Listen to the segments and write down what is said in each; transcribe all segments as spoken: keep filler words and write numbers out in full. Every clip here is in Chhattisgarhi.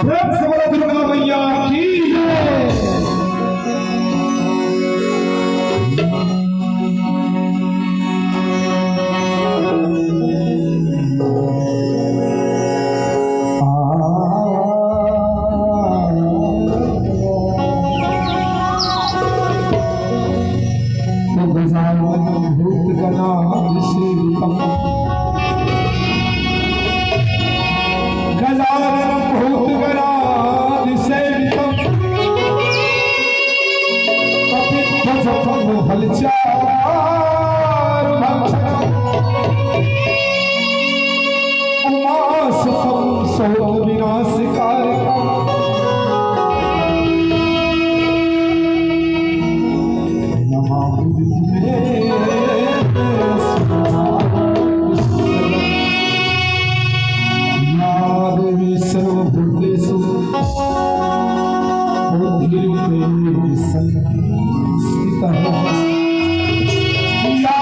प्रेम से बोलो दुर्गा मैया की जय। गजाननं भूतगणादिसेवितम्। कपित्थजम्बूफलचारुभक्षणम्। उमासुतं शोकविनाशकारकम्। नमामि विघ्नेश्वरम्। या देवी सर्वभूतेषु बुद्धिरूपेण संस्थितः। या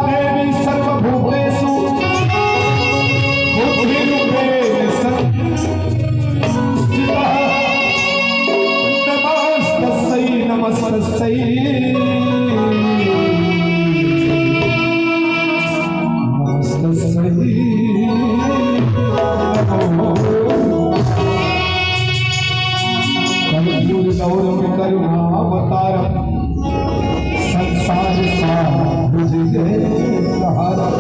देवी सर्वभूतेषु बुद्धिरूपेण संस्थितः। नमस्तस्यै, नमस्तस्यै। नमस्तस्यै नमो। कर्पूरगौरं करुणावतारं संसार सार भुजगेन्द्रहारं।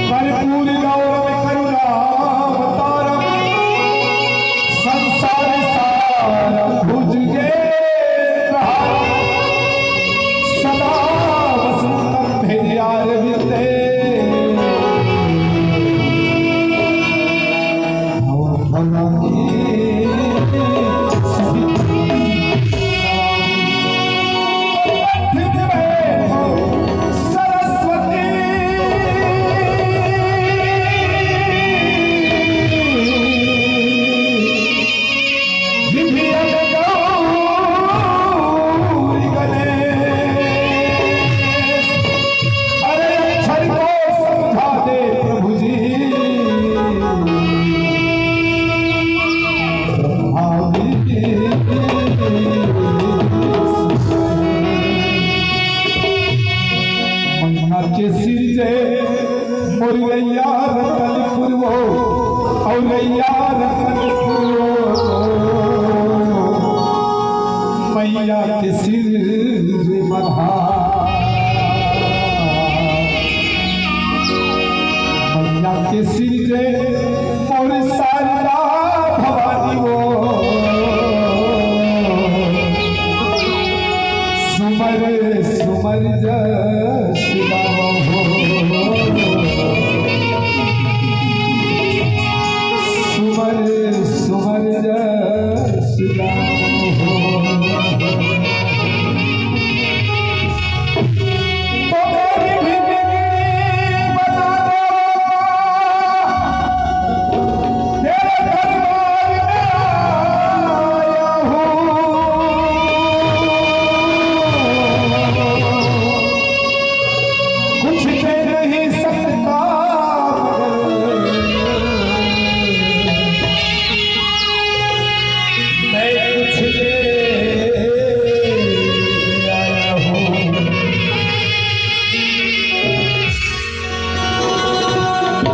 कर्पूरगौरं करुणावतारं संसार सार भुजगेन्द्रहारं। सदा वसन्तं हृदयारविन्दे। भवभयानि सहितं। मैया रतनपुर, मैया के सिर मधार। मैया के सिर जे मोर शारदा भवानी वो। सुमर सुमर जस गावहु। सुमर सुमर जस गावहु।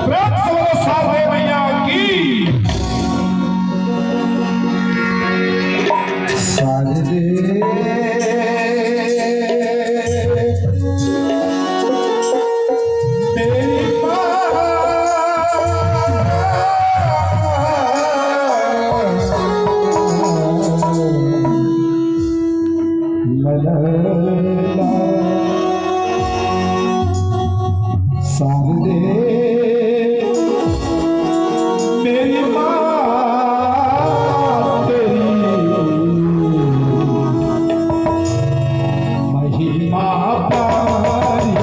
प्रेम से बोलो शारदे मैया की। शारदे मेरी माँ। शारदे मेरी माँ तेरी महिमा पारी।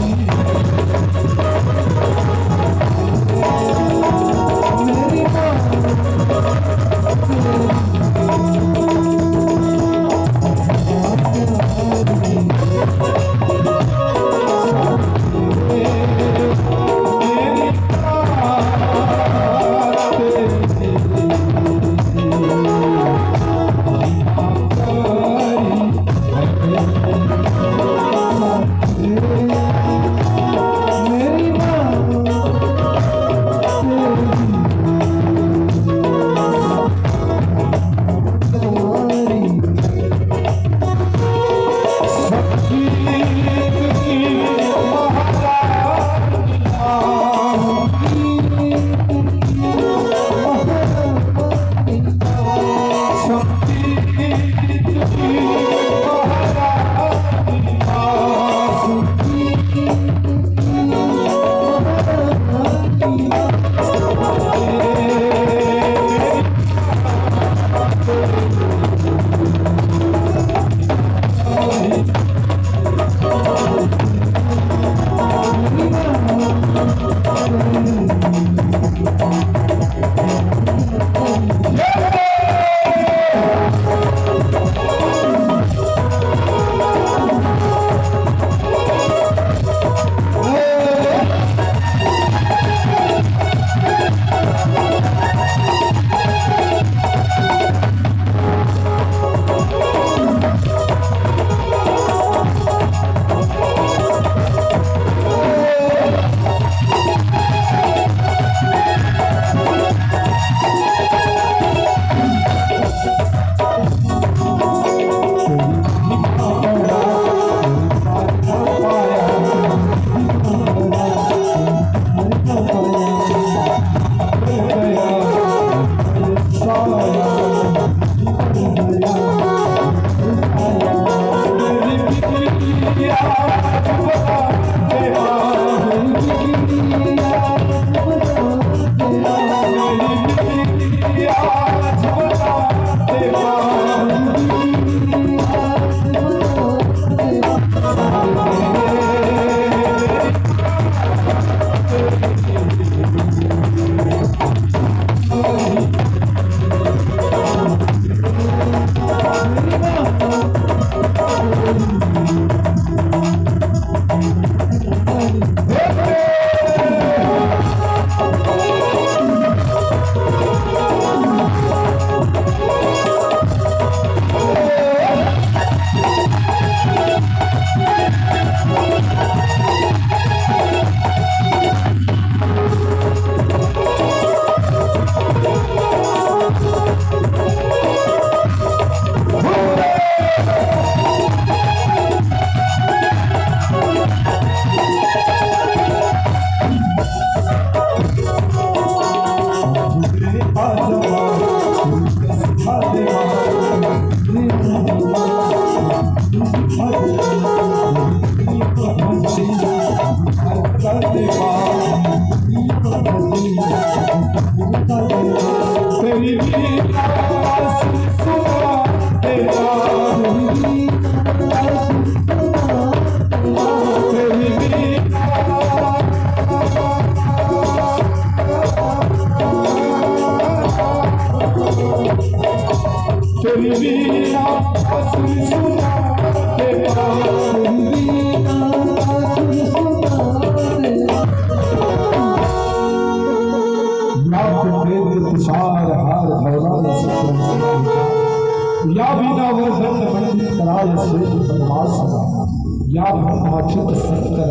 ब्रह्मा चित शंकर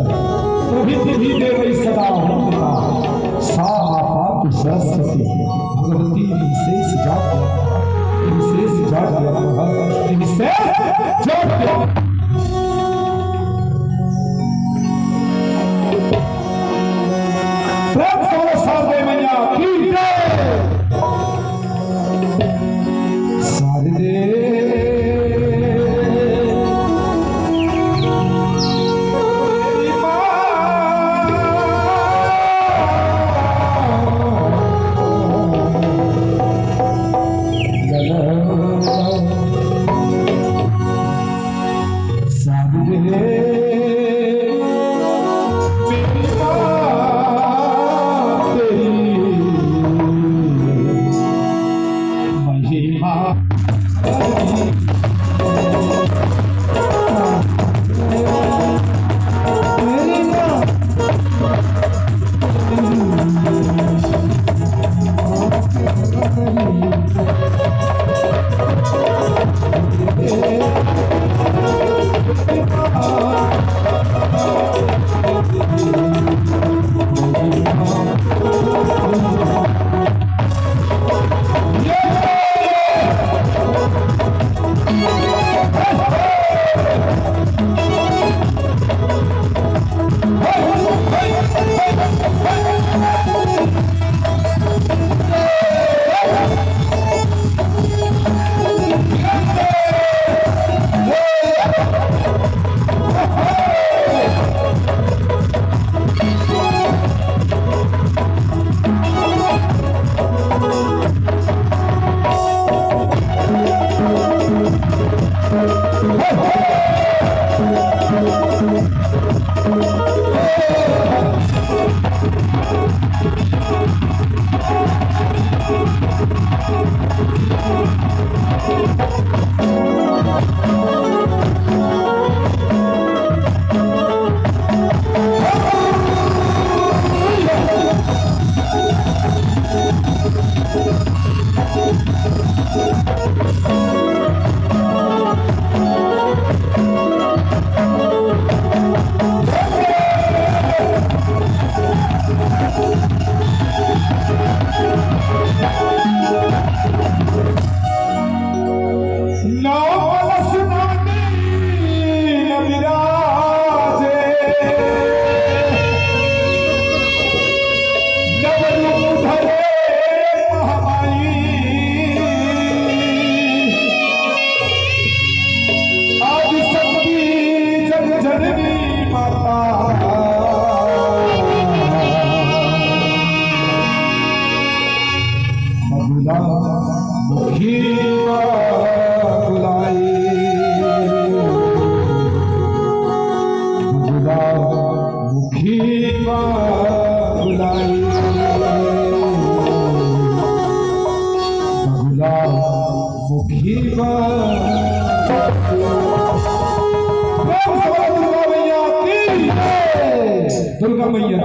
प्रभृति भी देवै सदा वंदिता। सा माता तु सरस्वती भगवती विशेष जात, विशेष जात, विशेष जात। प्रेम से बोलो शारदे मैया की जय। शारदे नौ कलश नानी न विराजे, नव रूप धरे महामाई। आदि शक्ति जग जननी माता। बगुला मुखी बगुलाई, बगुला मुखी बगुलाई, बगुला मुखी बा। प्रेम से बोलो दुर्गा मैया की जय। दुर्गा मैया।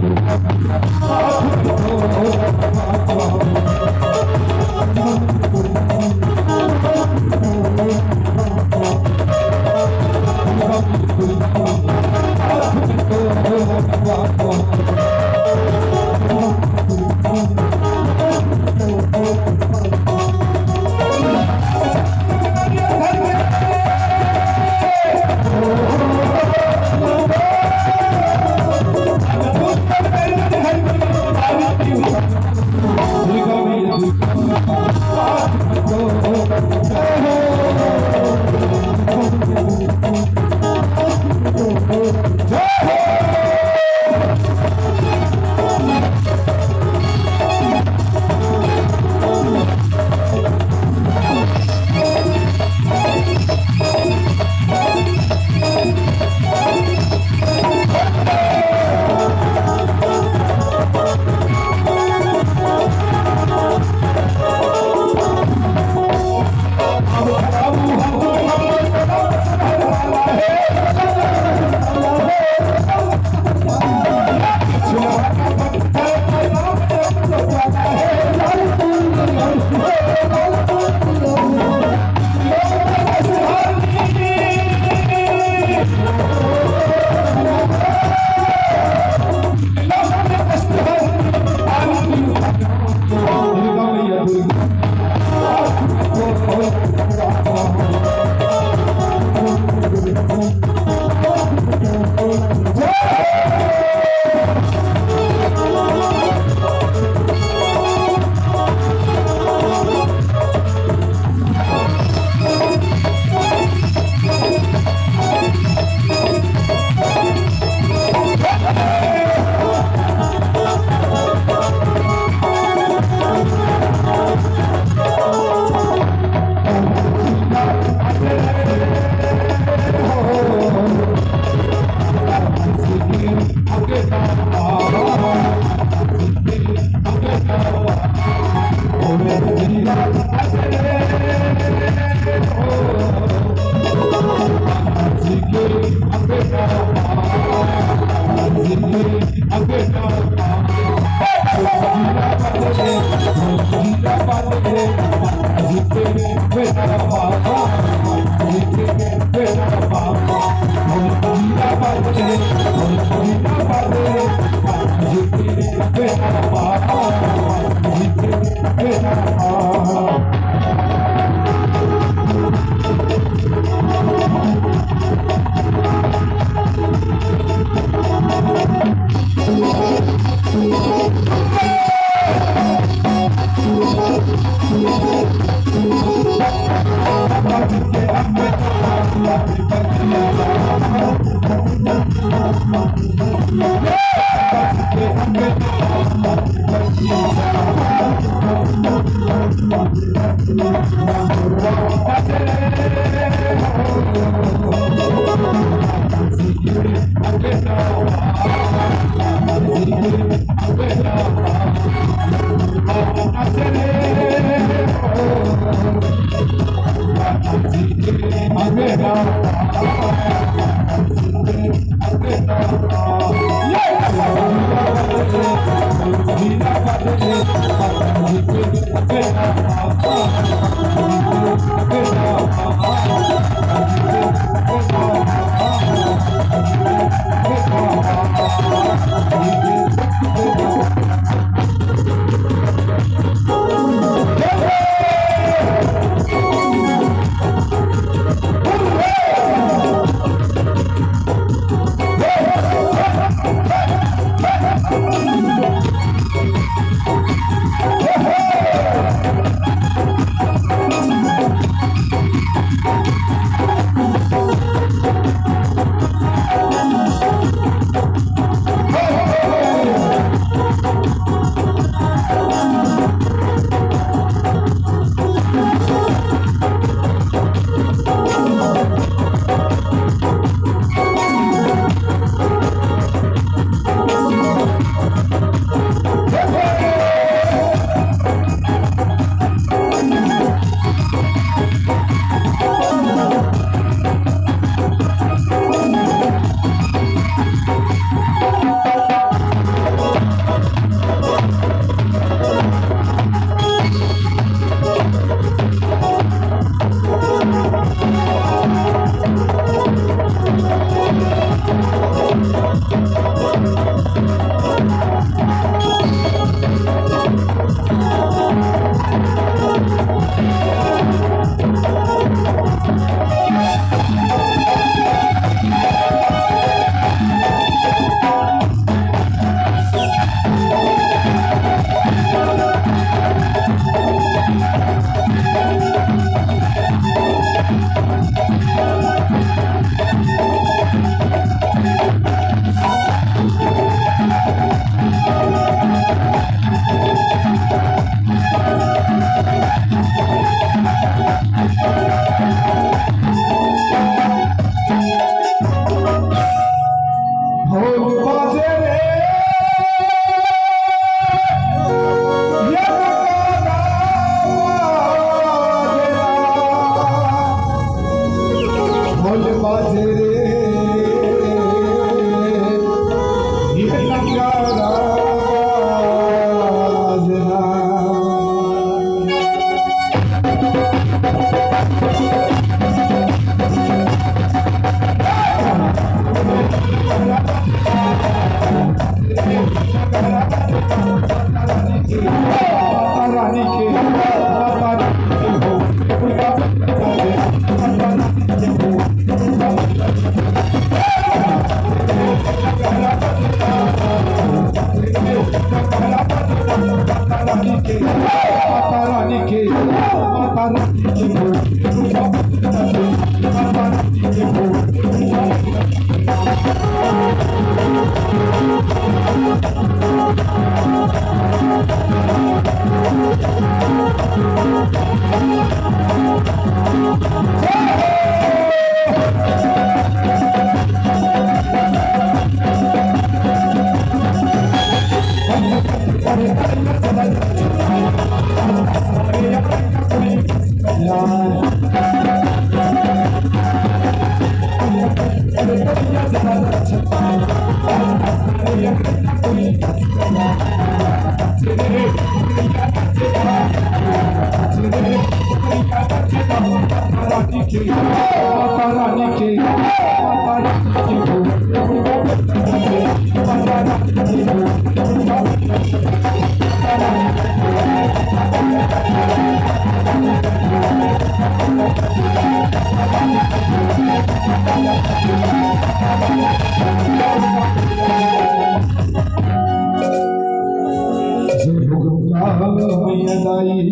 जय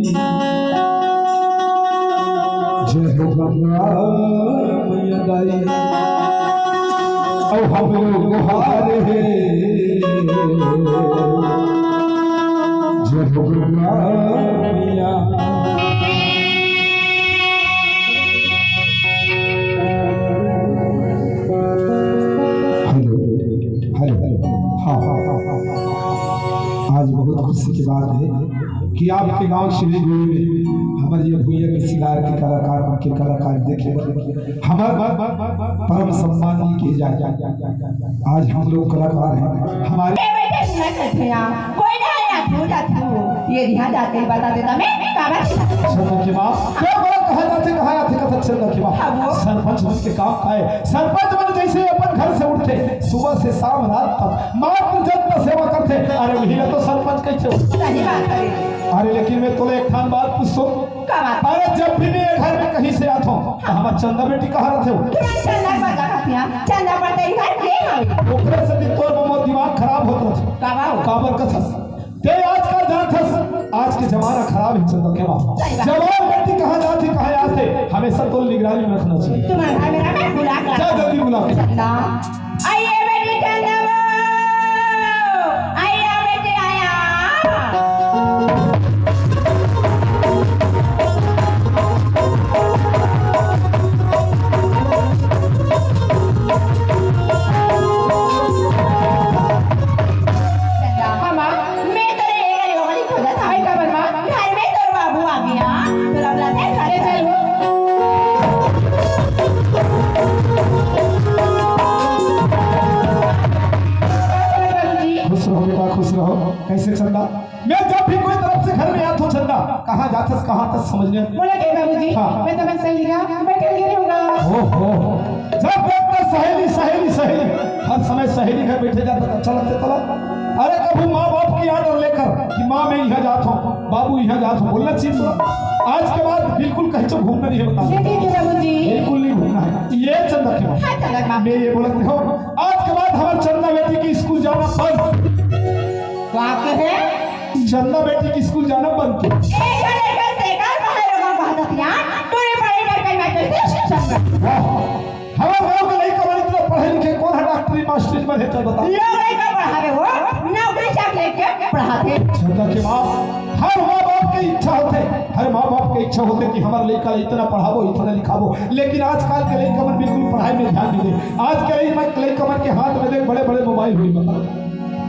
हो गंगा मैया दाई, अब हम लोग गुहार है। जय हो गंगा मैया। Hello, hello, hello. हाँ, हाँ, हाँ, हाँ। आज बहुत खुशी की बात है कि आपके गांव श्री गुरु में हमारे ये भुइयां के सिंगार के कलाकार, उनके कलाकार देखे बर हमार परम सम्मान नहीं किए जाए। आज हम लोग कलाकार हैं, हमारे ए बेटे, सुना करथे यहाँ, कोई ना आया, तू जा तू। ये ध्यान जाते ही बता देता मैं, काबर चंदा के माँ, क्या बोला, कहाँ जाते, कहाँ आते, कथा चंदा के माँ। हाँ, वो। सरपंच मन के काम का है, सरपंच मन जैसे अपन घर से उठते, सुबह से शाम रात तक मात्र जनता सेवा करते। अरे, वही ना तो सरपंच कैसे हो? सही बात है। अरे, लेकिन मैं तोले एक ठान बात पूछो। का बात? अरे, जब भी मैं ये घर में कहीं से आत हूँ, तो हमार चंदा बेटी कहाँ रहते हो? तुम्हारे चंदा पर का खातिया? चंदा पर तेरी घर के है। ओकरे से भी तोर मोर दिमाग खराब होत रहते। का बात? काबर कथस? ते आजकल जानथस, आज के जमाना खराब है चंदा के माँ। सही बात। जवान बेटी कहाँ जाती, कहाँ आते, हमेशा तो निगरानी में रखना चाहिए। तुम्हारे घर में रखा, बुला के जा, लाओ। जल्दी बुला के। चंदा। आइए बेटी चंदा वो, आइए बेटी आया। चंदा, मामा, मैं तो रे ये गली वो गली खोजत हवं। का बर माँ? घर में तोर बाबू आ गया, तोला बुलाथे घर। चल वो। खुश रहो बेटा, खुश रहो। कैसे चंदा? मैं जब भी कोई तरफ से घर में आत हूँ चंदा, कहाँ जाथस, कहाँ आथस, समझ नहीं। बोला के बाबूजी, हाँ। मैं तो बस सहेली का बैठल गिरी हूँ। ओहो, जब देखता सहेली, सहेली, सहेली, हर समय सहेली घर बैठे जाता तो अच्छा लगता तोला। अरे कभी माँ बाप की आर्डर लेकर कि माँ मैं यहाँ जात हूँ, बाबू यहाँ जात हूँ, बोलना चाहिए तोला। आज के बाद बिल्कुल कहीं से घूमना नहीं है, बता। ये ठीक है बाबूजी। बिल्कुल नहीं घूमना है। ये चंदा के माँ। हाँ, चंदा के माँ। मैं ये बोलत हूँ, आज के बाद हमार चंदा बेटी की स्कूल जाना बंद। वाह, के है? चंदा बेटी की स्कूल जाना बंद कर। एक घर, एक घर से एक घर बाहर होगा, बहुत हथियार। तूने पढ़ाई कर कर मैं कैसे शिक्षा कर? वाह। हमारे गांव के लइका मन इतना पढ़े लिखे, कौन है डॉक्टरी मास्टरी बने, चल बता। लोग लइका पढ़ावे हो, नौकरी चाकरी के पढ़ाते। चंदा के माँ, हर माँ बाप के इच्छा होते, हर माँ बाप के इच्छा होते कि हमारे लइका ला इतना पढ़ाबो, इतना लिखाबो, लेकिन आजकल के लइका मन बिल्कुल पढ़ाई में ध्यान नहीं दे। आज के लइका, लइका मन के हाथ में देख बड़े बड़े मोबाइल हुई, बता।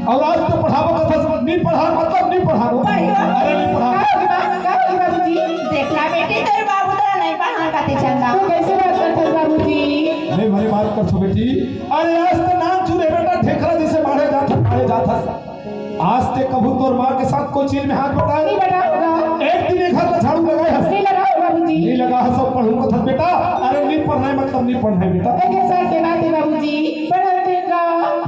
और आज तो पढ़ाबो कथस, नहीं पढ़ा, मतलब नहीं पढ़ा। पढ़ियो। अरे नहीं पढ़ा। का होगी बा-, का होगी बाबूजी? देखना बेटी, तेरे बाबू तोला नहीं पढ़ा कथे चंदा। तू कैसे बात करथस बाबूजी? अरे भले बात करथो बेटी। अरे आज तो नाम चुरे बेटा, ढेकरा जैसे मारे जाथस, मारे जाथस। आज ते कभू तोर माँ के साथ कोई चीज में हाथ बटाए? नहीं बटाऊंगा। एक दिन ये घर का झाड़ू लगाए हस? नहीं लगाऊंगा बाबूजी। नहीं लगा हस, सब पढ़ू कथस बेटा। अरे नहीं पढ़ना है, मतलब नहीं पढ़ना है बेटा। एक साल के बाद ही बाबूजी, पढ़ा देगा।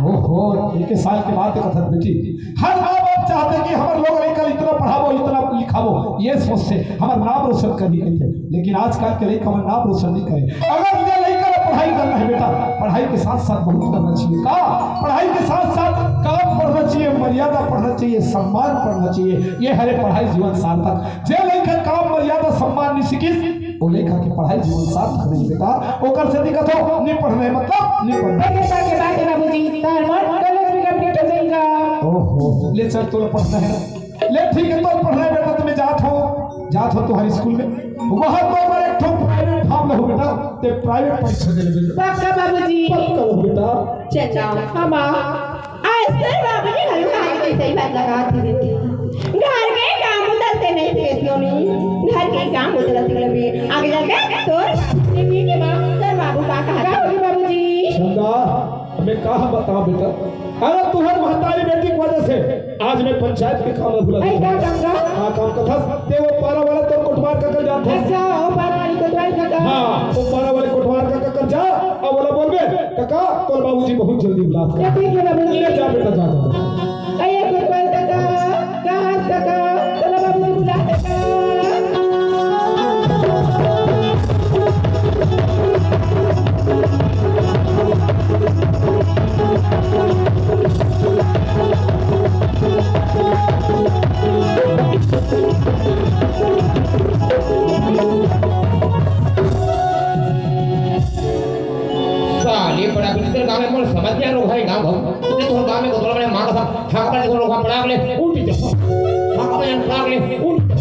ओहो, एक साल के बाद कथस बेटी। हर माँ बाप चाहते कि हमारे लोग लइका इतना पढ़ाबो, इतना लिखाबो, ये सोच से हमारे नाम रोशन करनी कही थे। लेकिन आजकल के लइका मन नाम रोशन नहीं करे। अगर ये लइका ला पढ़ाई करना है बेटा, पढ़ाई के साथ साथ बहुत करना चाहिए। का? पढ़ाई के साथ साथ काम पढ़ना चाहिए, मर्यादा पढ़ना चाहिए, सम्मान पढ़ना चाहिए। ये हरे पढ़ाई जीवन सार्थक। जे लइका काम, मर्यादा, सम्मान नहीं सीखिस, वो लइका के पढ़ाई जीवन सार्थक नहीं बेटा। ओकर से दिक्कत हो, नहीं पढ़ना है, मतलब नहीं पढ़ना। एक साल के बाद बाबूजी, तार मन कॉलेज में complete हो जाएगा। ओहो, ले चल, तोला पढ़ना है। ले ठीक है, तोला पढ़ना है बेटा, तो मैं जात हूँ, जात हूँ तुम्हारे स्कूल में। वहाँ तो मैं एक ठो private form लहू बेटा, ते private परीक्षा दे ले बेटा। पक्का बाबूजी। पक्का लहू बेटा। चचा। हाँ माँ। आज तोर बाबू जी घलो कहानी के सही बात लगा थे। घर के काम उतरते नहीं थे सोनी, घर के काम उतरते लगे। आगे जाके तोर, ये के बाप, तोर बाबू का कहा था? का होगी बाबूजी? चंदा, मैं कहा बताओ बेटा, अरे तुहर महतारी बेटी की वजह से आज मैं पंचायत के काम भुला ऐ का काम का? हाँ, काम कथस, ते वो पारा वाला तोर कोटवार का कर जात हस। अच्छा, वो पारा वाली कोटवार का का? हाँ, वो पारा वाले कोटवार का का कर जा, अब वाला बोलबे, काका, तोर बाबूजी बहुत जल्दी बुलात हे। ये ठीक है बाबूजी। ले जा बेटा, जा, जा, जा। अरे कोटवार काका, कहाँ काका, तोर बाबूजी बुलात हे का? गाँव भाऊ, ये तो गाँव में कोतवाल बने माँ कसम, हाँ का बने लोग पड़ाक ले, उल्टी जा। हाँ का बने पड़ाक ले, उल्टी जा।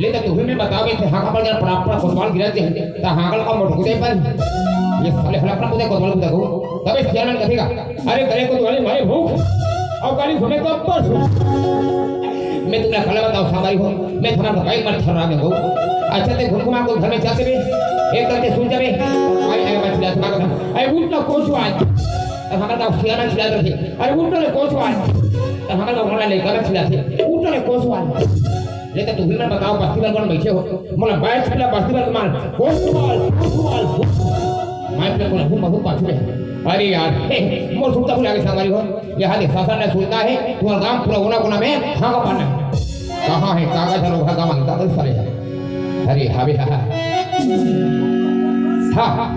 ले तो तुम्हें मैं बताओ, ये हाँ का बने पड़ाक पड़ाक कोतवाल गिरा दे, तो हाँ का का मोट कुदे पर। ये साले हला अपना कुदे कोतवाल कुदे को, तबे सियान कथेगा, अरे करे कोतवाली मारे भूख, और गाली घूमे तो पर। मैं तुमने खला बताओ, सामाई हो, मैं तुम्हारा भाई मत खराब हो। अच्छा, ते घुमघुमा को घर में जाते भी, एक करके सुन जावे, आई, आई, मत चिल्ला, तुम्हारा घर। अरे, उठ ना, कोचवाल। तो हमारा गाँव सियाना चिल्ला रहे। अरे, उठ ना, कोचवाल। तो हमारा गाँव वाला लड़का ना चिल्ला थे। उठ ना, कोचवाल। ये तो तुम्हें ना बताओ, बस्ती में कौन बैठे हो? मोला बैठ चिल्ला, बस्ती में कौन? कोचवाल, कोचवाल, कोचवाल। मैं अपने को नहीं बहुत पाछू में। अरे यार, हे, मोर सुनता भुला के संगवारी हो। ये हाल शासन ने सुनता है, तुम्हारा गाँव पूरा होना कोना में, हाँ का पाना है। कहाँ है कागज और वह का मांगता तो साले है। अरे, हाँ बे, हाँ, हाँ। हाँ।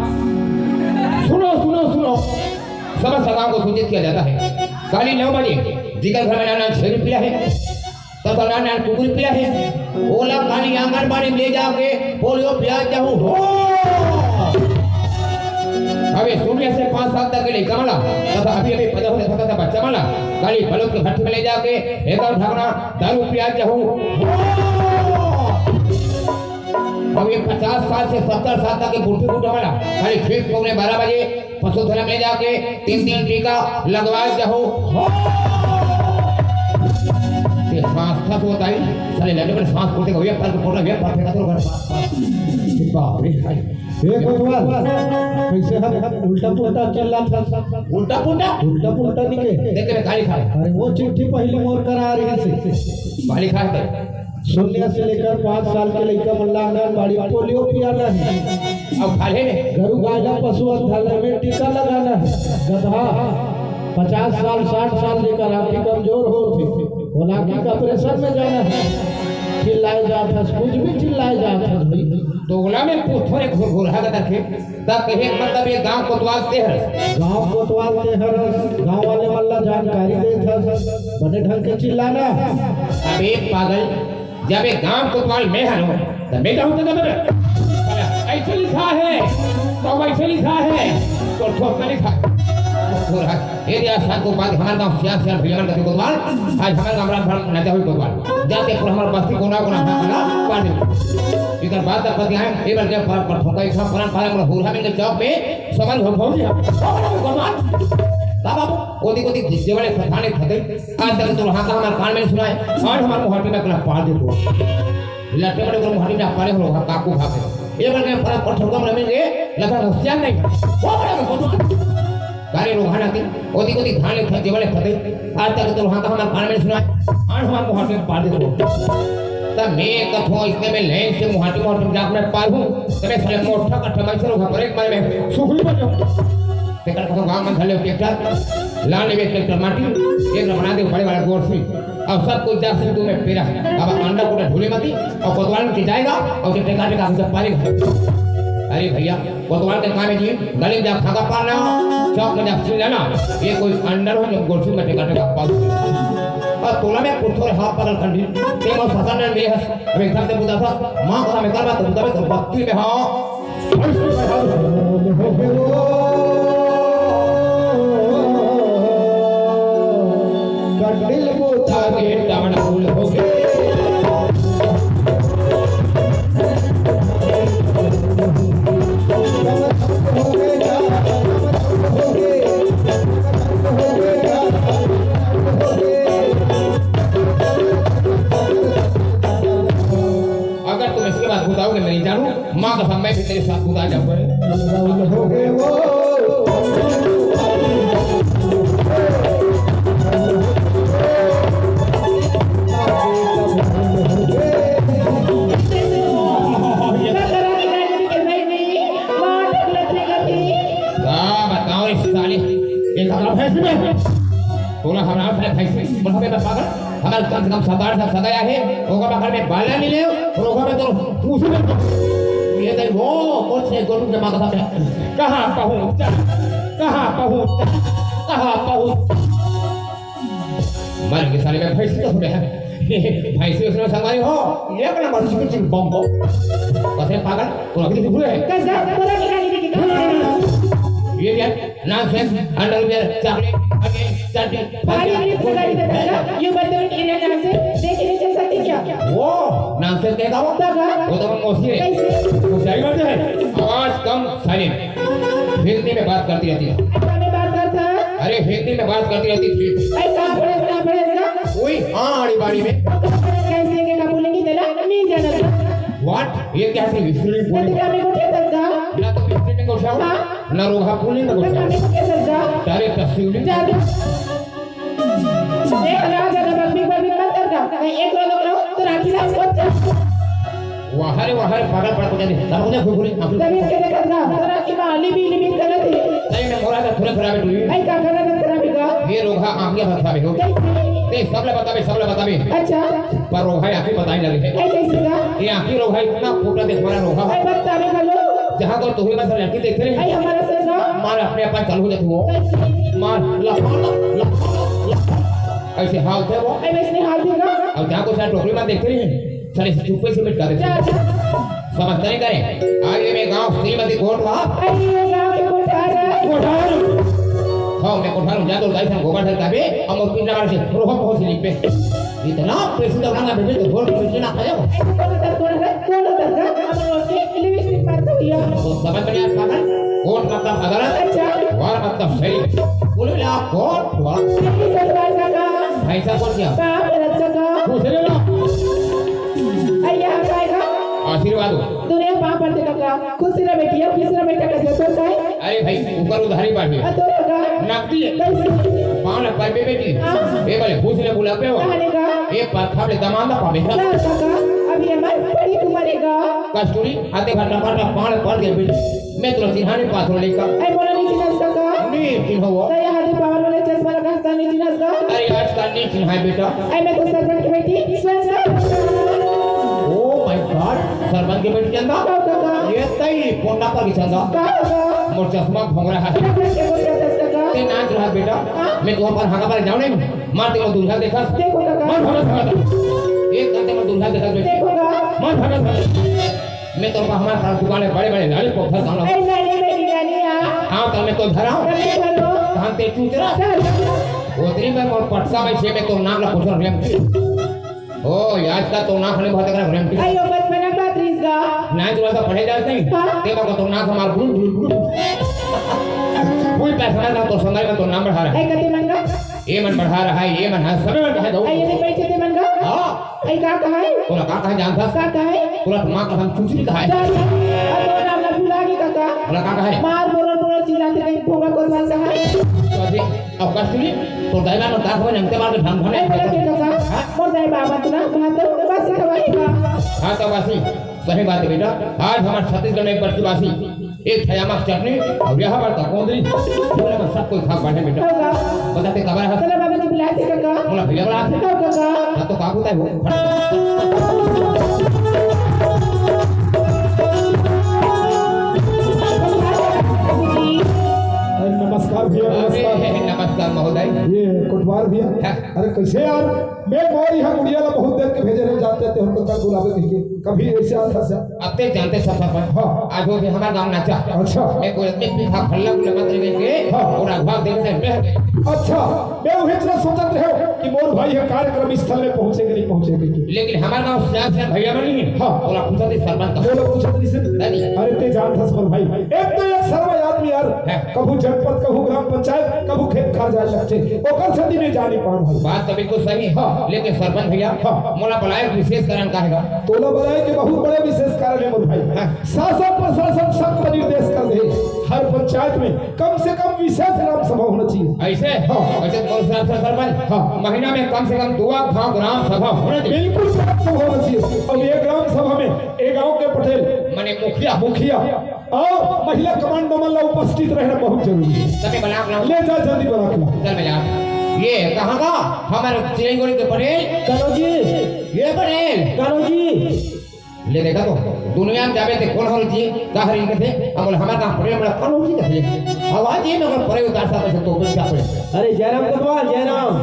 सुनो, सुनो, सुनो। समस्त गाँव को सूचित किया जाता है। काली नौ बजे, जिकर घर में नाना छह रुपया है, तथा नाना कुकुर रुपया है, ओला काली आंगनबाड़ी में ले जाके पोलियो पिया जाहू हो। अबे शून्य से पाँच साल तक के लिए कमला, तथा अभी अभी पैदा होने तक का बच्चा मला, काली बलोद के भट्टी में ले जाके एकदम ढकना दारू पिया जाहू। अब ये पचास साल से सत्तर साल तक के बूढ़े बूढ़ा वाला खाली खेत पौने बारह बजे पशु धन में जाके तीन तीन टीका लगवा जाहू। ये सांस था तो बताई, साले लड़े पर सांस फूटे का, ये पर को बोला, ये पर फेंका तो घर पास, पास। बाप रे भाई। ए कोतवाल, कैसे हम उल्टा पुल्टा चिल्ला था? उल्टा पुल्टा? उल्टा पुल्टा नहीं के। देख, देख, गाली खा। अरे, वो चिट्ठी पहली मोर करा रही थी। गाली खा है। शून्य से लेकर पाँच साल के लइका मन ला आंगनबाड़ी पोलियो पियाना है। अब खा ले। गरु गाय ला पशु औषधालय में टीका लगाना है। गधा, पचास साल, साठ साल जेकर आँखी कमजोर हो थे, ओला आँखी का ऑपरेशन में जाना है। चिल्लाए जात हस, कुछ भी चिल्लाए जात हस भाई। तोला में पूछो रे घुरघुरहा का दखे, तब कहे मतलब ये गांव कोतवाल ते हर। गांव कोतवाल ते हर, गांव वाले मन ला जानकारी देत हस, बने ढंग के चिल्लाना। अबे पागल, जब ये गांव कोतवाल मैं हूँ, तो मैं कहूँ तो जब ऐसे लिखा है, तो वैसे लिखा है, तो ठोक कर लिखा है। घुरघुरहा। ये दिया सात को बात हमारे गांव सियार सियार भैया मन का कोतवाल, आज हमारे गांव राम भर नचा हुई कोतवाल। जाते पर हमारे बस्ती कोना कोना भाग ना पार दे। इधर बात तक पति आए, ये बल्कि पर पर ठोका एक साथ परान पाया, मतलब हुरहा मिल के चौक पे समर हो भौजी हम। कोतवाल। बाबा, कोती कोती घिस्से वाले फसाने फते। आज तक तो हां का हमारे कान में सुनाए, और हमारे मुहाटी में अपना पार दे दो। लट्टे बड़े को मुहाटी में पारे हो, काकू खा के। ये बल्कि पर पर ठोका मिलेंगे, लगा रसिया नहीं। वो बड़ा कोतवाल। गाड़ी रोहाना के, ओदी ओदी धान ले फते वाले फते। आज तक तो वहां का हमारे खाने में सुना है। आज हमारे मुहासे में पार दे दो। तब मैं कथो इसने में लेन से मुहाटी मुहाटी में जाकर मैं पार हूँ। तब मैं साले मोटा का ठमाई से रोहा पर एक मारे में सुखली बन जाऊँ। ते कर कथो गांव में धले ट्रैक्टर, लाने में ट्रैक्टर माटी, एक बना दे बड़े वाला गोर सी। अब सब कुछ जा से तू मैं पेरा। अब अंडा कोटा ढूले मती, और कोतवाल में जाएगा, और ये टेका टेका हमसे पालेगा। अरे भैया, कोतवाल के काम है जी, गली में जा खागा पाना, चौक में जा चिल्लाना, ये कोई अंडर हो जो गोलसी में टेका टेका पाल। और तोला में पुथो रे हाथ पकड़ खंडी, ते मो ससा ने ले हस, अब एकदम ते बुदा था, माँ को हमें करवा तो बुदा में तो भक्ति में हाँ। कंडिल बुदा के टमन फूल हो गए। अगर तुम इसके बाद बताओगे, नहीं जानू, माँ कसम, मैं भी तेरे साथ बुला जाऊंगा। का बताओ इस साले, एक हमारा भैंस में, बोला हमारा भैंस में, बोला मैं पागल। हमारे कम से कम सात आठ साल सगाई है, ओकर बगल में बाला मिले, और ओकर में तो पूछू में तो। ये तो वो, वो छह गोरू के मांगता है। कहाँ पहुँचा, कहाँ पहुँचा, कहाँ पहुँचा। मर के साले में भैंसी तो सुने है। भैंसी उसने संगवारी हो, ये अपना मनुष्य को चिल बम को। बस ये पागल, तो अभी दिख रहे हैं। कैसे? पूरा निकाल दीजिए। ये क्या? Nonsense, underwear, chocolate, again, चड्डी, भाई, इंग्लिश में गाली देता है। You but don't in a nonsense, देख के नहीं चल सकते क्या? वो nonsense कहेगा वो? क्या कहा? वो तो हम मौसी है। कैसे? वो जाहिर बात है। आवाज कम, silent। हिंदी में बात करती रहती है। अच्छा, मैं बात करता है। अरे, हिंदी में बात करती रहती थी। भाई, कहाँ पढ़े, कहाँ पढ़े इसका? वही, हाँ, आड़ी बाड़ी में। कैसे के का बोलेंगे, तेरा नहीं जाना था। What? ये क्या थी? History में बोली। तो क्या मेरे को क्या था? ना तो history में घुसा। हाँ। ना रोहा पुलिंग में घुसा। तो क्या मेरे को क्या था? तारे तस्वीर। जा दे। एक राजा का बकबक बकबक मत करना। मैं एक रोलो करो, तो राखी ला, वो चल। वाह रे, वाह रे, पागल पड़ गया। सब कुछ घुघुरी, आंखी। जमीन के देखत ना, तोरा की माँ लिबी लिबी करत है। सही में मोरा का खुरा खराब है, तू। ऐ का करत है, खराब है का? ये रोग हा, आंखियां खराब है हो। कैसे? ते सब ले बतावे, सब ले बतावे। अच्छा। पर रोग हा, आंखी बताई लगे है। ऐ कैसे का? ये आंखी रोग हा, इतना फूटा देख वाला रोग हा। ऐ बतावे का लो। जहाँ को तू ही बस लड़की देखते रहे। ऐ हमारा सर का। मार अपने अपन चालू हो जाती हो। कैसे? मार, ला, ला, ला, ला। ऐसे हाल थे वो। ऐ वैसे हाल थे का? और जहाँ को सारे टोकरी में देखते रहे। साले चुप्पे से मिटा देते। जा, जा। समझता नहीं करे। आगे में गांव श्रीमती कोटवा। अरे, ये गांव के कोठार है। कोठार। हाँ, मैं कोठार हूँ, जा तो गाय से गोबर धर काबे, हम और पिंडा मार से, रोह बहुत से लिपे। इतना पैसे तो ना बेबे, तो गोल पैसे ना खाया हो। ऐसे कौन होता है, कौन होता है, कौन होता है? हम लोग के लिपस्टिक मारता हुआ। तो समझ में नहीं आता है? कोट मतलब अदालत। अच्छा। वार मतलब सही। बोले, "ला कोट वार।" सही ससुराल का काम। भैंसा कौन किया? बाप रक्षा का। दूसरे ला। अरे यहाँ का आएगा? आशीर्वाद हो। दुनिया पाँव पड़ते काका। खुश रह बेटिया, खुश रह बेटा, कैसे तो है? अरे भाई, ऊपर उधारी बाढ़ी। आ, तो होगा। नकदी है। कैसे? पाँव ना पाए बेटी। हाँ। ए भले, खुश रह बुला पे हो। कहाने का? ए पर खाबले दमांदा पावे। क्या काका? अभी हमारे बड़ी उम्र है का? कस्तूरी, आते भर टमाटर पाँव पड़ गए बेटी। मैं तो चिन्हाने पास हो लेका। ऐ मोला नहीं चिन्हस का का? नहीं चिन्हो वो। तो यहाँ दे पावर वाले चश्मा लगा हंसता नहीं चिन्हस का? अरे आजकल नहीं चिन्हाए बेटा। ऐ मैं तो सरपंच की बेटी, सुन का? Oh my God, सरपंच की बेटी चंदा? का का का? ये तई पोंडा पर की चंदा। का का? मोर चश्मा घुंघरा है। सरपंच के बोल रहा था का? ते नाच रहा बेटा। हाँ? मैं तो पर हागा पर जाऊँ नहीं। मार ते को दूल्हा देखा। देखो का का? मार भगा भगा। एक घंटे में दूल्हा देखा बेटा। देखो का? मार भगा भगा। मैं तो हमारे पास दुकान है, बड़े बड़े लाली पत्थर खाना। ऐ लाली मेरी लाली आ। हाँ, तो मैं तो धरा। कब से धरो? धान ते चूचरा। चल। उतरी में मोर पटका में से मैं तो नाक ला पूछो रेम। ओ, आज का तो नाक ने बहुत कर रेम। अयो, बचपना बात रीस गा। ना, तू ऐसा पढ़े जात नहीं। हाँ। ते को तो नाक मार गुल गुल गुल। कोई पैसा ना तो संगाई में तो नाम बढ़ा रहा है। ऐ कते मन का? ये मन बढ़ा रहा है, ये मन है, समय मन कहे दो। ऐ ये नहीं बैठे थे मन का? हाँ। ऐ का कहा है? तोला का कहे जानता? का कहा है? तोला तो माँ कसम चूचरी कहा है। जा, जा। अब तो नाम ना भुला गई काका। तोला का कहे? मार बोलर बोलर चिल्लाते कहीं भोगा को साथ कहा है। तो अभी अब कस्तूरी, तो गैला में का हो, नंगते मार के ढंग ढंग ऐ बोला के काका, हाँ? मोर जाए बाबा तू ना, वहाँ तो बस खवाई का। हाँ, तो बस ही। सही बात है बेटा, आज हमारे छत्तीसगढ़ में एक बरसीबासी, एक ठयामक चटनी और यहाँ पर का कोंदरी, बोले बस सब कोई खा बैठे बेटा। होगा। बताते कबर है। चलो बाबा जी बुलाते काका। बोला भैया बड़ा। हो काका। हाँ तो काबू तय हो। अरे नमस्कार भैया, अरे नमस्कार। नमस्कार महोदय। ये कोटवार भैया। हाँ। अरे कैसे यार, मैं मोर यहाँ गुड़िया ला बहुत देर के भेजे रहे, जाते थे हमको कल बुलावे कह के, कभी ऐसे आता सा। अब ते जानते सफर पर। हाँ। आज हो के हमारे गांव नाचा। अच्छा। मैं कोई आदमी भी था, फल्ला गुला मत रहे के, हाँ। और अगवा देख से मैं। अच्छा, मैं वही इतना सोचत रहे कि मोर भाई है कार्यक्रम स्थल में पहुंचे कि नहीं पहुंचे कह के। लेकिन हमारे गांव से, से भैया बनी है। हाँ। और आप पूछा थे सरपंच का। वो लोग पूछत नहीं से। नहीं। अरे ते जानत हस मोर भाई, एक तो एक सर्व आदमी यार, हाँ। कभू जनपद, कभू ग्राम पंचायत, कभू खेत खार जाए लगते, ओकर सती में जानी पान भाई। बात तो बिल्कुल सही है। हाँ। लेकिन सरपंच भैया, हाँ। मोला बुलाए विशेष कारण का है। तोला बुलाए के बहुत बड़े विशेष कारण है मोर भाई। हाँ। शासन प्रशासन सख्त निर्देश कर दे, हर पंचायत में कम से कम विशेष ग्राम सभा होना चाहिए। ऐसे? हाँ। ऐसे मोर हिसाब से सरपंच, हाँ। महीना में कम से कम दो गांव ग्राम सभा होना चाहिए। बिल्कुल सख्त होना चाहिए। अब ये ग्राम सभा में एक गांव के पटेल, माने मुखिया, मुखिया और महिला कमांडो मन ला उपस्थित रहना बहुत जरूरी है। तबे बना के लाऊं। ले जा जल्दी बना के ला। चल मैं जा। ये कहाँ का? हमारे चिरंगोरी के पटेल। कनौजी। ये पटेल। कनौजी। ले देखा तो, दुनिया में जाबे ते कौन हो जी? का हरी के थे? हम बोले, हमारा नाम पटेल, हमारा कनौजी के थे। आवाज ये मगर परे उतार सा तो कुछ क्या पड़े। अरे जयराम कटवा, जयराम।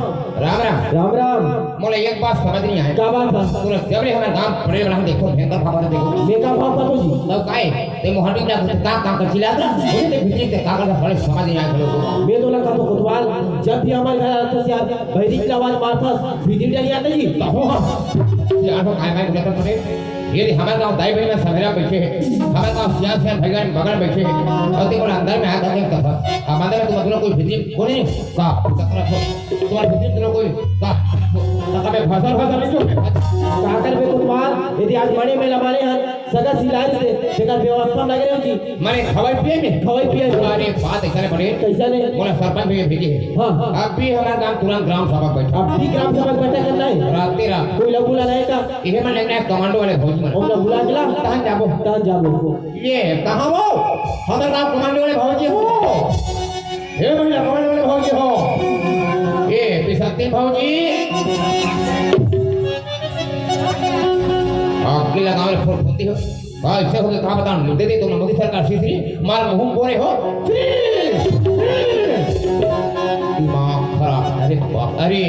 राम राम। राम राम। मोला एक बात समझ नहीं आए। का बात बा? पूरा जब ले हमर गांव पड़े वाला हम देखो, भयंकर भाव देखो। मैं का भाव कथों जी? तब काहे? ते मोहन भी ना का, का कर चिल्लात रहा? बोले ते भीतरी ते का कर, साले समझ नहीं आए लोगों को। मैं तो ना कथों कोतवाल, जब भी हमर घर आथस यार, बहिरी के आवाज मारथस, भीतरी डर जाता जी। तो हो हम। यार वो काय काय बोलता तूने? ये रे, हमर गांव दाई बहिनी मन सभेरा बैठे हे, हमर गांव सियान सियान भाई बहन बगल बैठे हे, अउ ते मोला अंदर में आके कथस, अब अंदर में तुम दोनों कोई भीतरी कोई नहीं का? तुम्हारे भीतरी दोनों कोई का? तब मैं भसर भसर नहीं चुप। का करबे कोतवाल, यदि आज मरे मेला मारे हन, सगा सिलाई से, तेकर व्यवस्था लगे रहे जी। माने खवाई पिए में? खवाई पिए में। अरे बात ऐसा नहीं बने। कैसा नहीं? मोला सरपंच भैया भेजे हे। हाँ, हाँ। अभी हमर गांव तुरंत ग्राम सभा बैठा। अभी ग्राम सभा बैठा करना है? राते रात। कोई लोग बुला रहे का? इहे मन लगना है कमांडो वाले भौजी मन। हम लोग बुला के ला। तहन जाबो। तहन जाबो। ये कहाँ वो? हमर गांव कमांडो वाले भौजी हो। हे भैया, कमांडो वाले भौजी हो। ये पिसंती भौजी। आग की लगावे फुरफुरती हो। हाँ, ऐसे हो गए, कहाँ बताऊँ? दे दे तुम मोदी सरकार सीसी, मार मुँह बोरे हो। दिमाग खराब। अरे बाप, अरे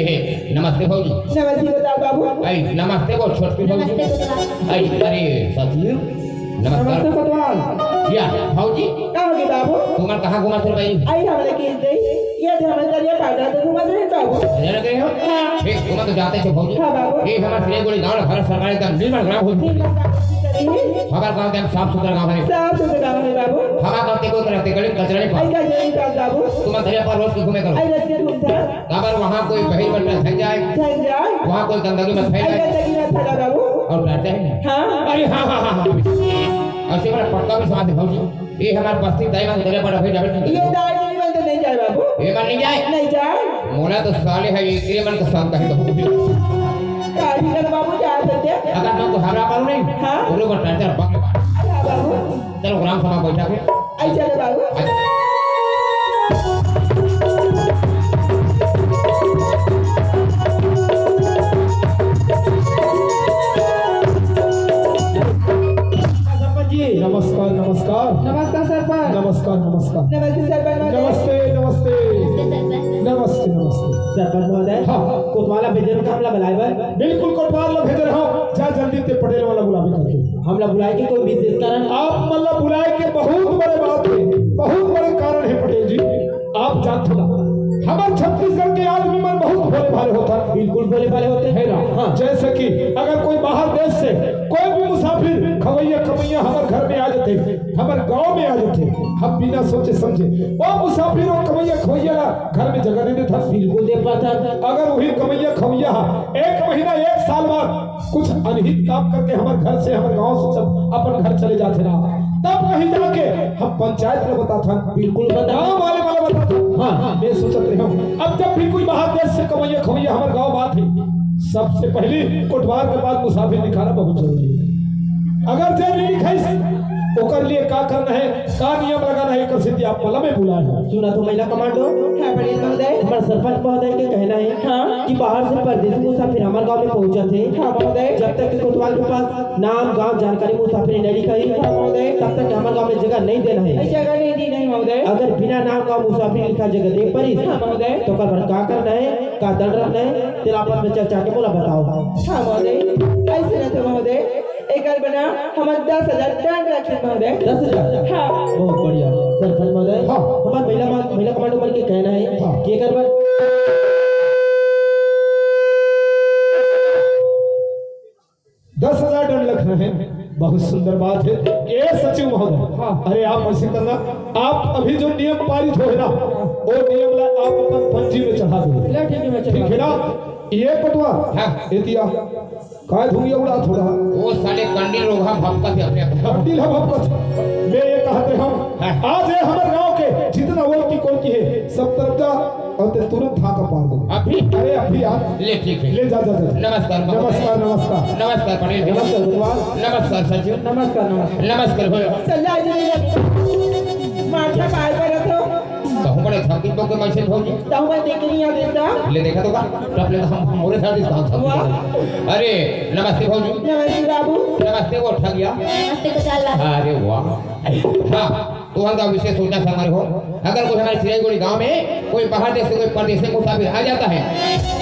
नमस्ते भौजी। नमस्ते गोपाल बाबू। आई नमस्ते बोल छोटकी भौजी। नमस्ते गोपाल। आई अरे सचिव। नमस्कार। नमस्ते कोतवाल। या भौजी। का होगे बाबू? तुमन कहाँ घूमत हो भाई? आई हमले किस दे। ये थे हमरे दरिया पाटा तो घूमत रहे बाबू। दरिया लगे हो? हाँ। ए, तुमन तो जाते हो भौजी। हाँ बाबू। ए, हमर सिरे गोली गांव भारत सरकार एकदम निर्मल ग्राम हो। निर्मल ग्राम हो। हमार गांव एकदम साफ सुथरा गांव है। साफ सुथरा गांव है बाबू। हमार गांव ते कोई तरह ते गली कचरा नहीं पास। ऐसा नहीं पास बाबू। तुम दरिया पर रोज की घूमे करो। ऐसा नहीं घूमता। काबर वहाँ कोई बहिर बट्टा झन जाए, झन जाए। वहाँ कोई गंदगी मत फैलाए। अरे गंदगी मत फैला बाबू। और डरते हैं। हाँ। अरे हाँ, हाँ, हाँ, हाँ। ऐसे मेरा पक्का विश्वास है भौजी। ये हमारे बस्ती दाई मन तेरे पर अभी डबल ये दाई जी मन तो नहीं जाए बाबू। ये मन नहीं जाए? नहीं जाए। मोला तो साले है, ये तेरे मन का साथ कहीं तो। काजी कर बाबू जा सकते हैं। अगर तुमको हरा मालूम नहीं, हाँ। वो लोग डरते हैं, बक-, अच्छा बाबू। चलो, ग्राम सभा बैठा के। आई चलो बाबू। सरपंच जी। नमस्कार, नमस्कार। नमस्कार सरपंच। नमस्कार, नमस्कार। नमस्ते सरपंच महोदय। नमस्ते, नमस्ते। नमस्ते सरपंच। नमस्ते, नमस्ते। सरपंच महोदय। हाँ, हाँ। कोतवाल भेजे का हमला बुलाए बर। बिल्कुल कोतवाल ला भेजे रहो। जा जल्दी ते पटेल वाला बुलावे करके। हमला बुलाए के कोई विशेष कारण? आप मन ला बुलाए के बहुत बड़े बात है, बहुत बड़े कारण है पटेल जी। आप जानत हो ना, हमर छत्तीसगढ़ के आदमी मन बहुत भोले भाले होता। बिल्कुल भोले भाले होते हैं ना। हाँ। जैसे कि अगर कोई बाहर देश से कोई भी मुसाफिर खवैया कमैया हमर घर में आ जाते, हमर गांव में आ जाते, हम बिना सोचे समझे वो मुसाफिर, वो कमैया खवैया ला घर में जगह नहीं देता। बिल्कुल दे पाता। अगर वही कमैया खवैया एक महीना, एक साल बाद कुछ अनहित काम करके हमर घर से, हमर गांव से सब अपन घर चले जाते ना, तब कहीं जाके हम पंचायत में बताथन। बिल्कुल बता। गांव वाले वाला बताथन। हाँ, हाँ। मैं सोचत रहे हूँ, अब जब भी कोई बाहर देश से कमैया खवैया हमर गांव में आथे, सबसे पहले कोटवार के पास मुसाफिर दिखाना बहुत जरूरी है। अगर जे नहीं दिखाइस, ओकर लिए का करना है, का नियम लगाना है, एकर सेती आप मला में बुलाए हो। सुना तो महिला कमांडो। हाँ, पटेल महोदय। हमारे सरपंच महोदय के कहना है हाँ। कि बाहर से परदेसी मुसाफिर हमारे गांव में पहुंचत हे। हाँ, महोदय। जब तक कि कोतवाल के पास नाम, गांव, जानकारी मुसाफिर नहीं लिखाही, हाँ, महोदय। तब तक हमारे गांव में जगह नहीं देना है। ऐसी जगह नहीं दी नहीं, महोदय। अगर बिना नाम, गांव, मुसाफिर लिखा जगह दे परिस, हाँ, महोदय। तो ओकर बर का करना है, का दंड रखना है, तेला आपस में चर्चा के मोला बताओ। हाँ, महोदय। ऐसे रहते, महोदय। एकर बर ना हमन दस हजार दंड रखिन महोदय। दस हजार? हाँ। बहुत बढ़िया। सरपंच महोदय, हाँ। हमर महिला मा-, महिला कमांडो मन के कहना है हाँ। कि एकर बर दस हजार दंड रखना है। बहुत सुंदर बात है। ए सचिव महोदय, हाँ। अरे आप ऐसे करना, आप अभी जो नियम पारित होहे ना, वो नियम ला आप अपन पंजी में चढ़ा दो। ले, ठीक है, मैं चढ़ा ठीक है ना? ये पटवा, हाँ। ये दिया। काय धुइयाँ उड़ात हो? वो साले कंडील रोगहा भपकत हे अपने आप। कंडील ह भपकत। मैं ये कहत रहे हूँ, हाँ। आज ये हमर गांव के जितना ओलकी कोलकी है, सब तरफ जा और ते तुरंत हाथ पार दे। अभी? अरे अभी यार। ले ठीक है। ले जा, जा, जा। नमस्कार महोदय। नमस्कार, नमस्कार। नमस्कार पटेल भैया। नमस्कार भगवान। नमस्कार सचिव। नमस्कार, नमस्कार। नमस्कार भैया। चल जा, जा, जा। माथा काय करत हो? कहूँ बड़े धमकी तो के मैसेज भौजी। तहु मैं देखे नहीं आ देता। ले देखा तो का? टप ले तो हम मोरे साथ इस काम वाह। अरे, नमस्ते भौजी। नमस्ते बाबू। नमस्ते वो ठगिया। नमस्ते गोपाल बाबू। अरे वाह। हाँ। तो उनका विशेष सूचना संग्रह हो। अगर कोई हमारे सिराईगोड़ी गांव में कोई बाहर देश से कोई परदेसी मुसाफिर आ जाता है,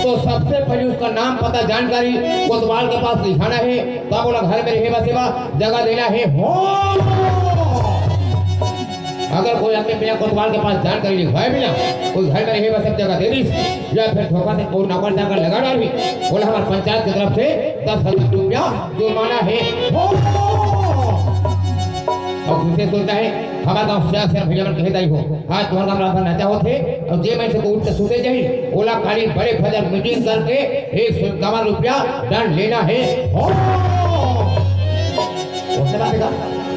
तो सबसे पहले उसका नाम, पता, जानकारी कोतवाल के पास लिखाना है। तो आप बोला, घर में रहे बसेवा जगह देना है हो। अगर कोई आदमी बिना कोतवाल के पास जानकारी लिखवाए बिना कोई घर में रहे बसेवा जगह दे दी, या फिर धोखा से कोई नौकर चाकर लगा डाली, बोला, हमारे पंचायत की तरफ से दस हजार रुपया जुर्माना है हो। और दूसरे सोचता है, हमारे गांव से अक्सर भैया मन कहे दाई हो, आज तुम्हारा गांव रात भर नाचा होते, और जे मन से को उठ के सुते जाही, ओला काली बड़े फजर मीटिंग करके एक सौ इक्यावन रुपया दंड लेना है हो। वो चला देगा,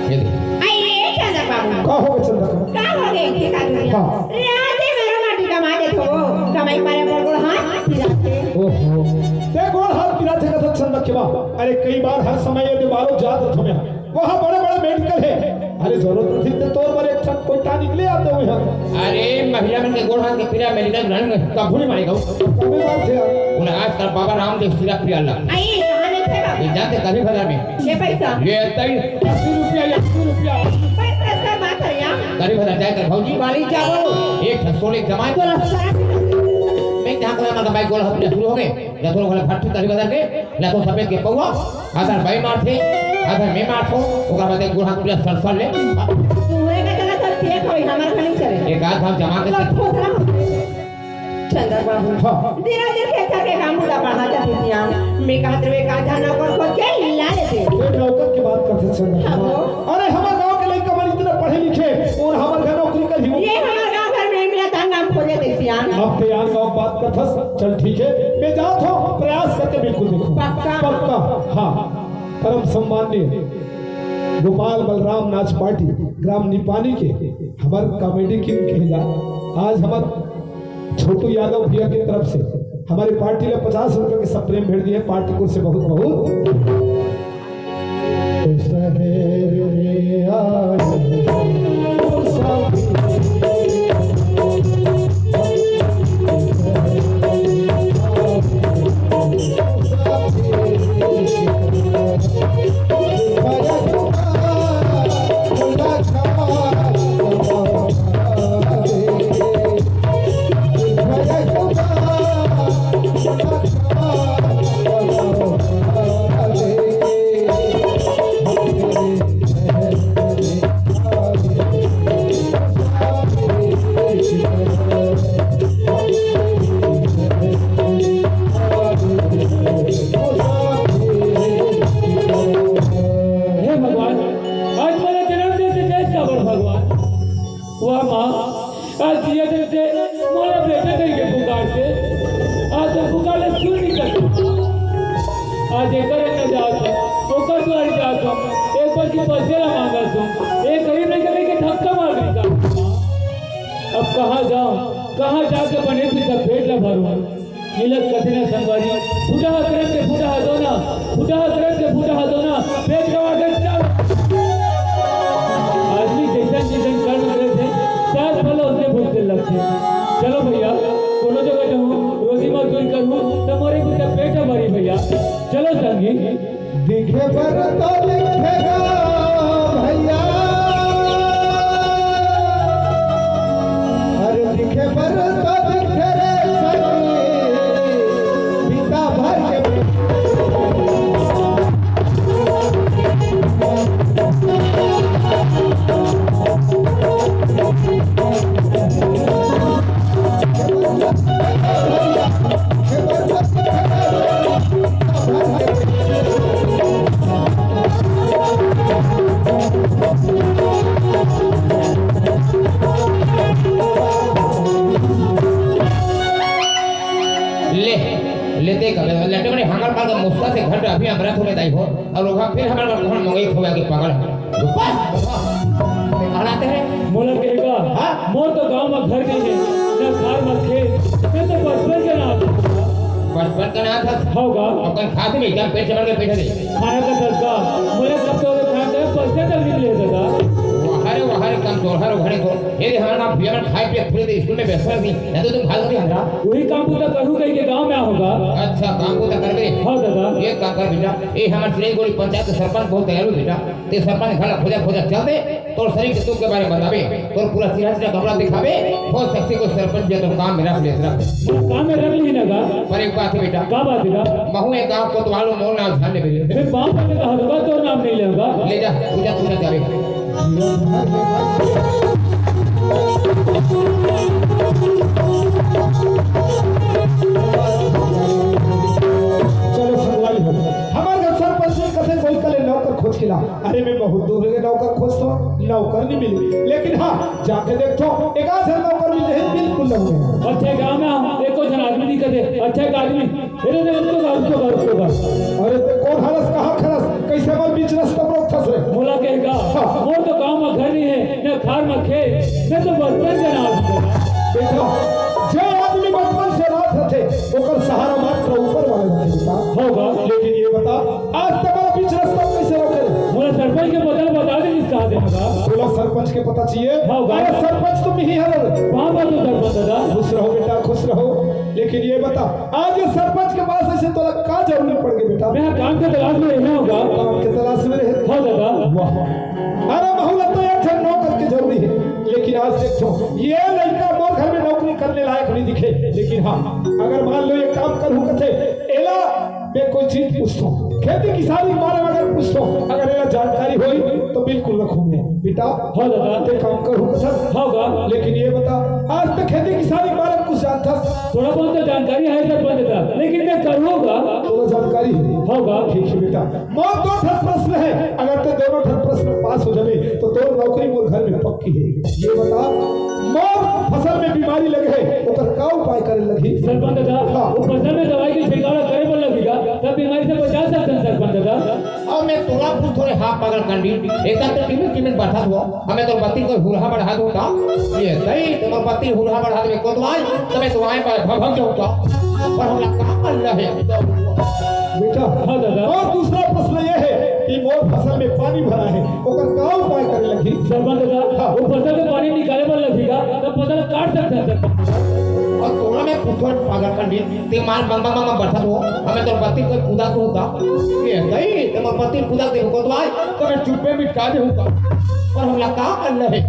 ये दे। आई रे चंदा बाबू। का हो गए चंदा का? का हो गए इनके का दुनिया? हाँ। राते मेरा माटी कमा देत हो, कमाई मारे पर गोड़ हाथ पिराते। ओहो। ते गोड़ हाथ पिराते कथा चंदा के बा। अरे कई बार हर समय ये दीवारों जात रथ में। वहाँ बड़े-बड़े मेडिकल है। अरे जरूरत नहीं तो तोर पर एक ठन कोई टानिक ले आते हुए हम। अरे महिला मन के गोड़ हाथ के पीरा मेडिकल रन में कभू नहीं मारेगा। कभी बात है यार। उन्हें आजकल बाबा रामदेव सिरा पियाला। आई, कहाँ नहीं थे बाबा? ये जानते कभी बाजार में। ये पैसा? ये तई अस्सी रुपया, अस्सी रुपया। पैसा सर बात है यार। कभी बाजार जाए कर भौजी। बाली जाओ। एक ठन सोने जमाए। तो रस्ता। मैं जहाँ को हमारा भाई गोड़ हाथ में शुरू हो गए। या तो वाला भट्टी कभी बाजार के, या तो सफेद के पौवा। आधार भाई मारथे, आधार मैं मारथो, ओकर बाद एक गोड़ हाथ पूरा सलसल ले। तुम्हें का चला सब चेक होई, हमार खाली चले। एक आध हम जमा के तो ठोसरा हो। चंदर बाबू। हाँ। धीरे धीरे के करके काम पूरा बढ़ा जाते ध्यान। मैं कहत रहे का जाना कर को के ला लेते। ये नौकर की बात करते चंदर। हाँ, वो। अरे हमारे गांव के लड़का मन इतना पढ़े लिखे और हमारे घर नौकरी कर ही। ये हमारे गांव घर में मिला था नाम खोजे दे ध्यान। अब ते यार गांव बात करथस। चल ठीक है, मैं जात हूँ, प्रयास करके बिल्कुल देखो। पक्का? पक्का, हाँ। परम सम्माननीय गोपाल बलराम नाच पार्टी ग्राम निपानी के हमार कॉमेडी किंग कहे जा। आज हमार छोटू यादव भैया की तरफ से हमारी पार्टी में पचास रुपए के सब प्रेम भेज दिए। पार्टी को से बहुत बहुत शहर में आए मुसाफिर। हे भगवान, आज मोला जन्म दे के जय काबर भगवान। वाह माँ, आज ये दिन से मोला बेटा कह के पुकार से, आज तो पुकार ले सुन नहीं सकता। आज एकर अंग जात हूँ, ओकर द्वार जात हूँ, एक बार की पैसे ला मांगत हूँ, एक गरीब लड़का कह के धक्का मार देता। अब कहाँ जाऊँ, कहाँ जाके बने पीता पेट ला भरूँ? मिलत कथे न संगवारी, फूटा हा करम के फूटा हा दोना, फूटा हा करम के फूटा हा दोना, पेट गवा के चल। आदमी जैसन जैसन कर्म करे थे, सात फल उसने भोगते लगते। चलो भैया, कोनो जगह जाऊँ, रोजी मजदूरी करूँ, तो मोरे कुछ पेट भरी भैया। चलो संगी। दिखे बर तो दिखे गा भैया, अरे दिखे बर तो दिखे रे सखी, बीता भर के ले, लेते कबे लड्डू बड़े हमार पाल का मुस्ता से घर पे अभी अमृत होने दाई हो, और वहाँ फिर हमारे घर कौन मंगे खोया के पागल है। बस, बस, बस। कहलाते हैं। मोला कहेगा, हाँ? मोर तो गांव में घर नहीं है, ना खार में खेत, मैं तो बचपन के ना। बचपन का ना था। होगा। अपन खाते में एकदम पेट से भर के बैठे थे। खाना का सस्ता, मोला कब तो खाना का पैसा तक नहीं ले सका। वाह रे वाह, अरे कम चोर हर घरे को। ये हमारा नाम भैया मन खाए पिए पूरे दिन स्कूल में व्यस्त रही। या तो तुम भाग गए हमरा। वही काम बूता करूँ कहीं के गाँव में होगा। अच्छा, काम बूता करबे। हाँ दादा। एक काम कर बेटा, ये हमारे चिड़ई गोड़ी पंचायत के सरपंच बहुत दयालु बेटा। ते सरपंच घर खोजा खोजा चल दे, तोर शरीर के दुख के बारे में बताबे, तोर पूरा चिरा चिरा कमरा दिखाबे। हो सकती को सरपंच भी तो काम मेरा प्लेस रख। वो काम में रख ली ना गा। पर एक बात है बेटा। का बात है गा? महू एक गाँव कोतवाल हूँ, मोर नाम ध्यान ले बेटा। मैं बाप ने कहा दूंगा, तोर नाम नहीं लेगा। ले जा, पूजा पूजा जाबे। चलो, सुनवाई हो। हमारे घर सरपंच ने कथे कोई कले नौकर खोज के ला। अरे, मैं बहुत दूर ले नौकर खोजथों, नौकर नहीं मिली। लेकिन हाँ, जाके देखथों, एक आध नौकर मिल जाए, बिल्कुल नौकर। अच्छा, गाँव में एको झन आदमी नहीं कथे। अच्छा, एक आदमी अरे रे, रुको बा, रुको बा, रुको बा। अरे ते कोन हरस, कहाँ खरस, कैसे बल बीच रस्ता पर उठस रे? मोला कहेगा, हाँ। मोर तो गाँव में घर नहीं है, न खार में खेत, मैं तो बचपन के नाश हो गया। बेटा, जे आदमी बचपन से नाश रथे, ओकर सहारा मात्र ऊपर वाले रथे बेटा। होगा। लेकिन ये बता, आज तक बीच रस्ता कैसे रोके रे? मोला सरपंच के पता बता दे, किस कहा देगा? बोला सरपंच के पता चाहिए? होगा। अरे सरपंच तुम ही हरो। बाबा तो सरपंच दादा। खुश रहो बेटा, खुश रहो। लेकिन ये बता, आज ये सरपंच के पास ऐसे तोला का जरूरत पड़ गई बेटा? मैं काम के तलाश में रहे हूँ गा। काम के तलाश में रहे? हाँ दादा। वाह। अरे महू ला तो एक झन नौकर के जरूरी है, लेकिन आज देखो ये लड़का मोर घर में नौकरी करने लायक नहीं दिखे। लेकिन हाँ, अगर मान लो ये काम करूँ कथे, एला मैं कोई चीज पूछता हूँ, खेती किसानी के बारे में अगर पूछता हूँ, अगर एला जानकारी होई तो बिल्कुल रखूँ मैं। बेटा, हाँ दादा। ते काम करू कथस। हाँ गा। लेकिन ये बता, आज तक खेती किसानी के बारे में कुछ जानथस? थोड़ा बहुत तो जानकारी है सरपंच दादा, लेकिन मैं करूँगा। थोड़ा जानकारी है। हाँ गा। ठीक है बेटा, मोर दो ठन प्रश्न है, अगर ते दोनों ठन प्रश्न पास हो जाबे तो तोर नौकरी मोर घर में पक्की है। ये बता, मोर फसल में बीमारी लगे है, ओकर का उपाय करे लगही? सरपंच दादा, हाँ। वो फसल में दवाई के छिड़काव करे बर लगेगा, तब बीमारी से बचा सकते हैं सरपंच दादा। अब मैं तोला पूछथों रे, हाँ पागल कंडी, एकर तो टिमिन टिमिन बैठा हुआ, हमें तो बत्ती कोई हुरहा बढ़ा दो का? ये सही, तो बत्ती हुरहा बढ़ा दे कोतवाल, तो मैं तो आए पर भभक जाऊँ का? पर हम लोग काम कर रहे हैं। बेटा, हाँ दादा। और दूसरा प्रश्न ये है कि मोर फसल में पानी भरा है, ओकर का उपाय करे लगही? सरपंच दादा, हाँ। वो फसल में पानी निकाले बर लगेगा, तब फसल काट सकते हैं सरपंच। और तोला मैं पूछथों पागल कंडी, ते मार बंग बंग बंग बरसात हो, हमें तो बत्ती कोई कूदा तो होता। ये सही, ते मोर बत्ती कूदा दे को तो आज, तो मैं चुप्पे मिटा दे होता। पर हम लोग काम कर रहे।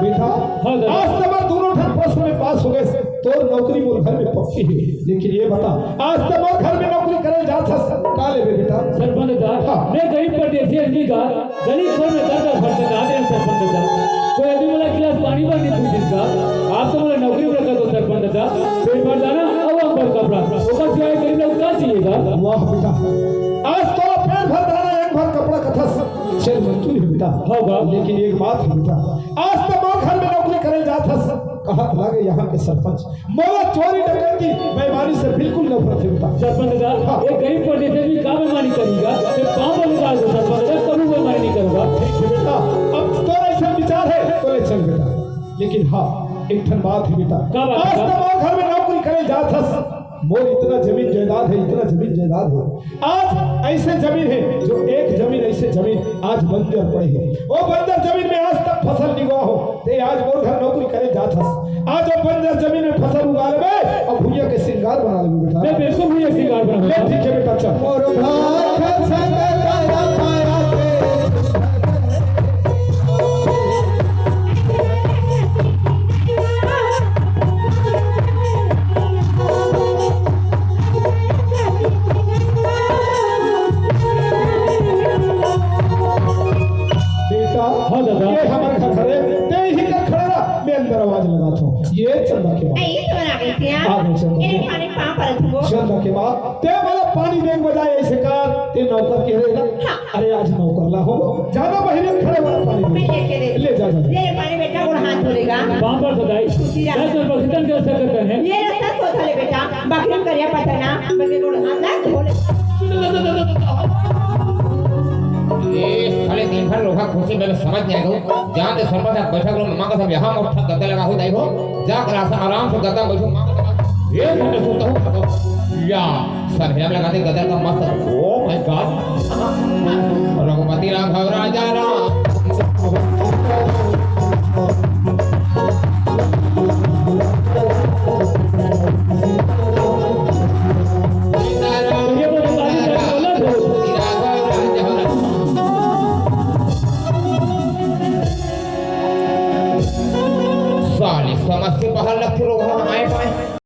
बेटा, हाँ दादा। आज तो मैं दोनों ठन प्रश्न में पास हो गए, तोर नौकरी मोर घर में पक्की है। लेकिन ये बता, आज तो मोर घर में नौकरी करे जाथस, का लेबे बेटा? सरपंच दादा, हाँ। मैं गरीब परदेसी आदमी का गली खोर में दर दर भटकता आ रहे हैं सरपंच दादा। कोई आदमी मोला गिलास पानी भर नहीं पूछेगा। आप तो मोला नौकरी में रखा दो सरपंच दादा। पेट भर दाना, अब हम भर कपड़ा। ओकर सिवाय गरीब लोग का चाहिएगा? वाह बेटा, आज तो पेट भर दाना, एक भर कपड़ा कथस। चल मंजूर है बेटा। होगा। लेकिन एक बात है बेटा, आज तो मोर घर में नौकरी करे जाथस। कहत लागे यहाँ के सरपंच मोला चोरी डकैती बेईमानी से बिल्कुल नफरत है बेटा। सरपंच दादा, हाँ। एक गरीब परदेसी आदमी का बेईमानी करेगा? मैं पाँव पर उतार दो सरपंच दादा, कभी बेईमानी नहीं करूँगा। ठीक है बेटा, अब तोर ऐसा विचार है तो ले चल बेटा। लेकिन हाँ, एक ठन बात है बेटा। का बात आज है? तो मोर घर में नौकरी करे जाथस, मोर इतना जमीन जायदाद है, इतना जमीन जायदाद है, आज ऐसे जमीन है जो एक जमीन, ऐसे जमीन आज बंजर पड़े है। वो बंजर जमीन में आज तक फसल निगवा हो, ते आज मोर घर नौकरी करे जाथस। आज वो बंजर जमीन में फसल उगा लेबे और भुइया के श्रृंगार बना लेबे बेटा। मैं बिल्कुल भुइया श्रृंगार बना ले, ठीक है बेटा, चल। मोर भाग संग तारा पाया के। बेटा, हाँ दादा। ये हमर घर हरे, ते ही कर खड़ा रह, मैं अंदर आवाज लगाथों। ये चंदा के माँ। ए, ये तो आ गई थी, हाँ। आ गई चंदा के माँ। पानी पाँव परत हूँ। चंदा के माँ, ते वाला पानी देख बजाय ऐसे कर, ते नौकर के रहेगा। हाँ। अरे आज नौकर ला हो, ज्यादा बहिरे खड़े वाला पानी दे। मैं लेके दे। ले जा, जा। ये पानी बेटा गोड़ हाथ धो देगा। पाँव पर धो दाई। खुशी रहा। दस रुपये कितन दे सकते हैं? ये रस्ता सोच ले बेटा, बकरी करिया पता ना, बल्कि गोड़ हाथ ना धो ले। ए, साले दिन भर लोहा खुशी में समझ नहीं आएगा। जान दे सरपंच आप बैठक लो, मामा का सब यहाँ मोटा गद्दा लगा हो दाई हो। जा कर आसा-, आराम से गद्दा बैठो, मामा का ये घंटे सोता हूँ। या। सब हेम लगा दे गदर का मस्त। Oh my God। Raghupati Raghav Raja Ram.